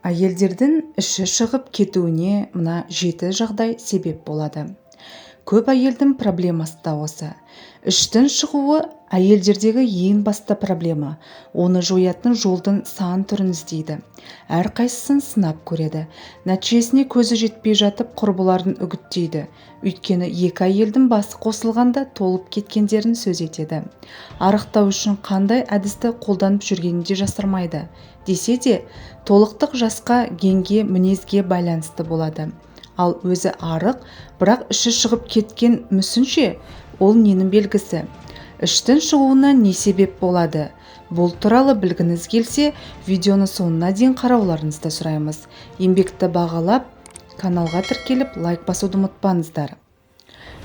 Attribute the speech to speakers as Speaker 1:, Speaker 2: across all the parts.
Speaker 1: Әйелдердің іші шығып кетуіне мына 7 жағдай себеп болады. Көп әйелдің проблемасы да осы. Іштің шығуы әйелдердегі ең басты проблема. Оны жоятын жолдың сан түрін іздейді. Әрқайсысын сынап көреді. Нәтижесіне көзі жетпей жатып құрбыларын үгіттейді. Өйткені екі әйелдің басы қосылғанда толып кеткендерін сөз етеді. Арықтау үшін қандай әдісті қолданып жүргенін де жасырмайды. Десе де, толықтық жасқа, генге, мінезге байланысты болады. Ал өзі арық, бірақ іші шығып кеткен мүсінше, ол ненің белгісі? Іштің шығуына не себеп болады? Бұл туралы білгіңіз келсе, видеоны соңына дейін қарауларыңызды сұраймыз. Еңбекті бағалап, каналға тіркеліп, лайк басуды ұмытпаңыздар.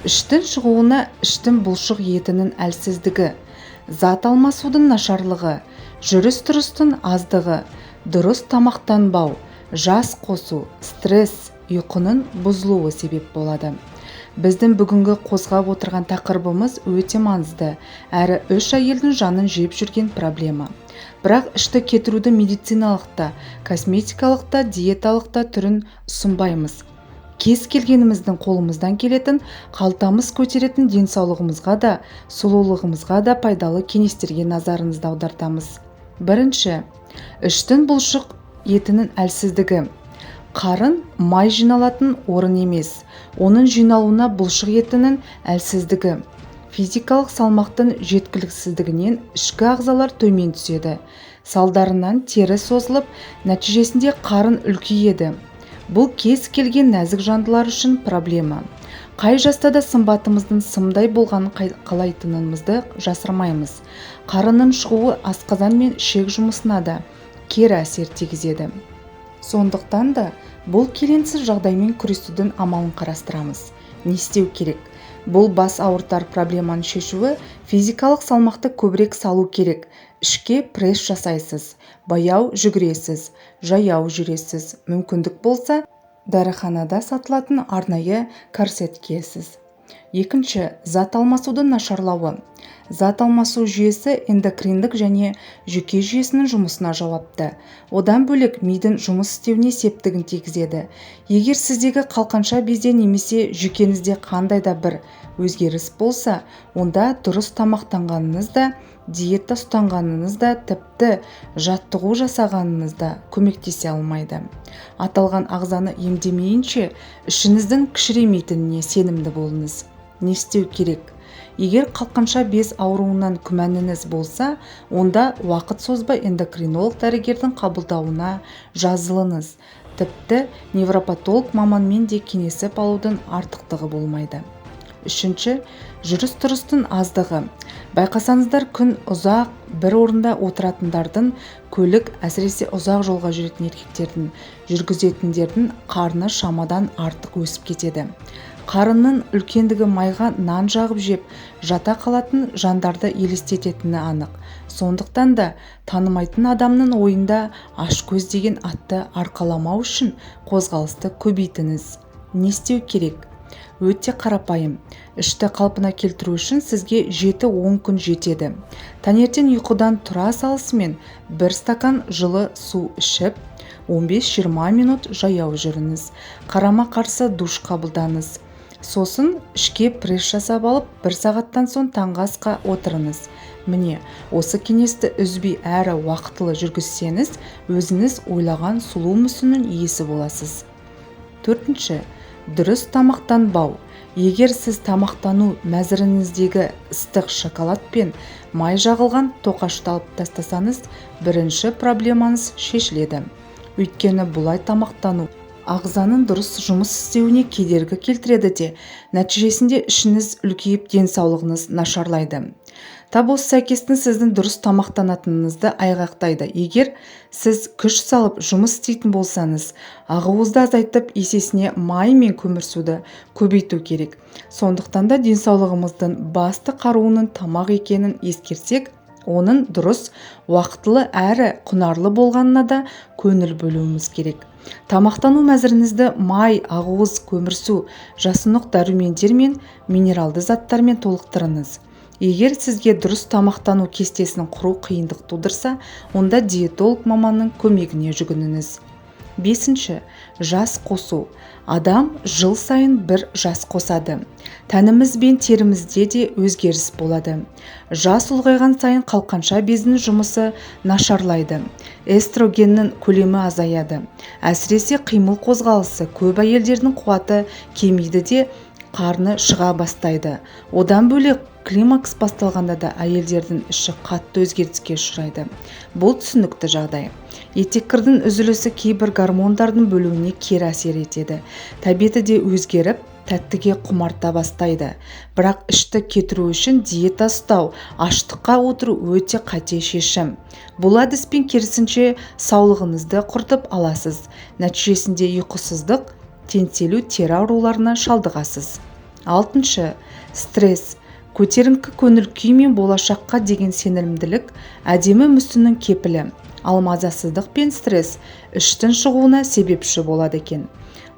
Speaker 1: Іштің шығуына іштің бұлшық етінің әлсіздігі, зат алмасудың нашарлығы, жүріс-тұрыстың аздығы, дұрыс тамақтанбау, жас қосу, стресс, ұйқының бұзылуы себеп болады. Біздің бүгінгі қозғап отырған тақырыбымыз өте маңызды, әрі үш әйелдің жанын жеп жүрген проблема. Бірақ ішті кетіруді медициналық та, косметикалық та, диеталық та түрін ұсынбаймыз. Кез келгеніміздің қолымыздан келетін, қалтамыз көтеретін денсаулығымызға да, сұлулығымызға да пайдалы кеңестерге назарыңызды аудартамыз. Бірінші, іштің бұлшық етінің әлсіздігі. Қарын май жиналатын орын емес, оның жиналуына бұлшық етінің әлсіздігі, физикалық салмақтың жеткіліксіздігінен ішкі ағзалар төмен түседі. Салдарынан тері созылып, нәтижесінде қарын үлкейеді. Бұл кез келген нәзік жандылар үшін проблема. Қай жаста да сымбатымыздың сымдай болғанын қалайтынымызды жасырмаймыз. Қарынның шығуы асқазан мен ішек жұмысына да кері әсер тигізеді. Сондықтан да бұл келеңсіз жағдаймен күресудің амалын қарастырамыз. Не істеу керек? Бұл бас ауыртар проблеманы шешуі физикалық салмақты көбірек салу керек. Ішке пресс жасайсыз, баяу жүгіресіз, жаяу жүресіз. Мүмкіндік болса, дәріханада сатылатын арнайы корсет киесіз. Екінші, зат алмасудың нашарлауы. Зат алмасу жүйесі эндокриндік және жүйке жүйесінің жұмысына жауапты. Одан бөлек мидың жұмыс істеуіне септігін тигізеді. Егер сіздегі қалқанша безде немесе жүйкеңізде қандай да бір өзгеріс болса, онда дұрыс тамақтанғаныңыз да, диета ұстанғаныңыз да, тіпті жаттығу жасағаныңыз да көмектесе алмайды. Аталған ағзаны емдемейінше, ішіңіздің кішіремейтініне сенімді болыңыз. Не істеу керек? Егер қалқанша без ауруынан күмәніңіз болса, онда уақыт созбай эндокринолог дәрігердің қабылдауына жазылыңыз. Тіпті невропатолог маманмен де кеңесіп алудың артықтығы болмайды. Үшінші, жүріс-тұрыстың аздығы. Байқасаңыздар, күн ұзақ бір орында отыратындардың, көлік, әсіресе ұзақ жолға жүретін еркектердің, жүргізетіндердің қарны шамадан артық өсіп кетеді. Қарынның үлкендігі майға нан жағып жеп, жата қалатын жандарды елестететіні анық. Сондықтан да танымайтын адамның ойында ашкөз деген атты арқаламау үшін қозғалысты көбейтіңіз. Не істеу керек? Өте қарапайым. Ішті қалпына келтіру үшін сізге 7-10 күн жетеді. Таңертең ұйқыдан тұра салысымен бір стакан жылы су ішіп, 15-20 минут жаяу жүріңіз. Қарама-қарсы душ қабылдаңыз. Сосын ішке пресс жасап алып, бір сағаттан соң таңғы асқа отырыңыз. Міне, осы кеңесті үзбей әрі уақытылы жүргізсеңіз, өзіңіз ойлаған сұлу мүсіннің иесі боласыз. Төртінші, дұрыс тамақтанбау. Егер сіз тамақтану мәзіріңіздегі ыстық шоколад пен май жағылған тоқашты алып тастасаңыз, бірінші проблемаңыз шешіледі. Өйткені бұлай тамақтану ағзаның дұрыс жұмыс істеуіне кедергі келтіреді де, нәтижесінде ішіңіз үлкейіп, денсаулығыңыз нашарлайды. Тап осы сәйкестің сіздің дұрыс тамақтанатыныңызды айғақтайды. Егер сіз күш салып жұмыс істейтін болсаңыз, ағуызды азайтып, есесіне май мен көмірсуді көбейту керек. Сондықтан да денсаулығымыздың басты қаруының тамақ екенін ескерсек, оның дұрыс, уақытылы әрі құнарлы болғанына да көңіл бөлуіміз керек. Тамақтану мәзіріңізді май, ағуыз, көмірсу, жасұнық дәрумендер мен минералды заттармен толықтырыңыз. Егер сізге дұрыс тамақтану кестесін құру қиындық тудырса, онда диетолог маманның көмегіне жүгініңіз. Бесінші, жас қосу. Адам жыл сайын бір жас қосады. Тәніміз бен терімізде де өзгеріс болады. Жас ұлғайған сайын қалқанша безінің жұмысы нашарлайды. Эстрогеннің көлемі азаяды. Әсіресе қимыл қозғалысы көп әйелдердің қуаты кемиді де қарны шыға бастайды. Одан бөлек климакс басталғанда да әйелдердің іші қатты өзгеріске ұшырайды. Бұл түсінікті жағдай. Етеккірдің үзілісі кейбір гормондардың бөлуіне кері әсер етеді. Тәбеті де өзгеріп, тәттіге құмарта бастайды. Бірақ ішті кетіру үшін диета ұстау, аштыққа отыру өте қате шешім. Бұл әдіспен керісінше саулығыңызды құртып аласыз. Нәтижесінде ұйқысыздық, теңселу, тері ауруларына шалдығасыз. Алтыншы, стресс. Көтеріңкі көңіл күй мен болашаққа деген сенімділік әдемі мүсіннің кепілі. Ал мазасыздық пен стресс іштің шығуына себепші болады екен.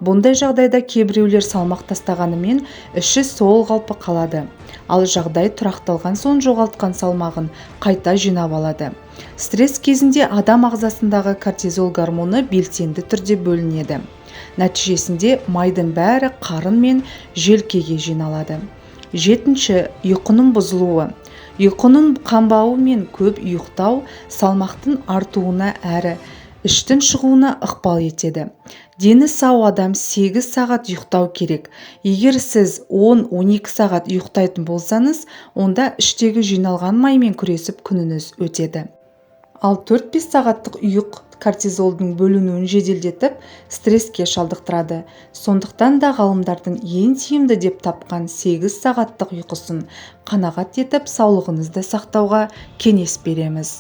Speaker 1: Бұндай жағдайда кейбіреулер салмақ тастағанымен іші сол қалпы қалады. Ал жағдай тұрақталған соң жоғалтқан салмағын қайта жинап алады. Стресс кезінде адам ағзасындағы кортизол гормоны белсенді түрде бөлінеді. Нәтижесінде майдың бәрі қарын мен желкеге жиналады. Жетінші, ұйқының бұзылуы. Ұйқының қанбауы мен көп ұйықтау салмақтың артуына әрі іштің шығуына ықпал етеді. Дені сау адам 8 сағат ұйықтау керек. Егер сіз 10-12 сағат ұйықтайтын болсаңыз, онда іштегі жиналған маймен күресіп күніңіз өтеді. Ал 4-5 сағаттық ұйық кортизолдың бөлінуін жеделдетіп, стресске шалдықтырады. Сондықтан да ғалымдардың ең тиімді деп тапқан 8 сағаттық ұйқысын қанағат етіп, саулығыңызды сақтауға кеңес береміз.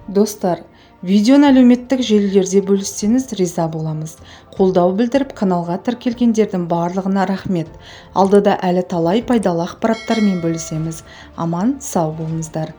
Speaker 1: Достар, видеоны әлеуметтік желілерде бөліссеңіз риза боламыз. Қолдау білдіріп, каналға тіркелгендердің барлығына рахмет. Алдыда әлі талай пайдалы ақпараттармен бөлісеміз. Аман, сау болыңыздар.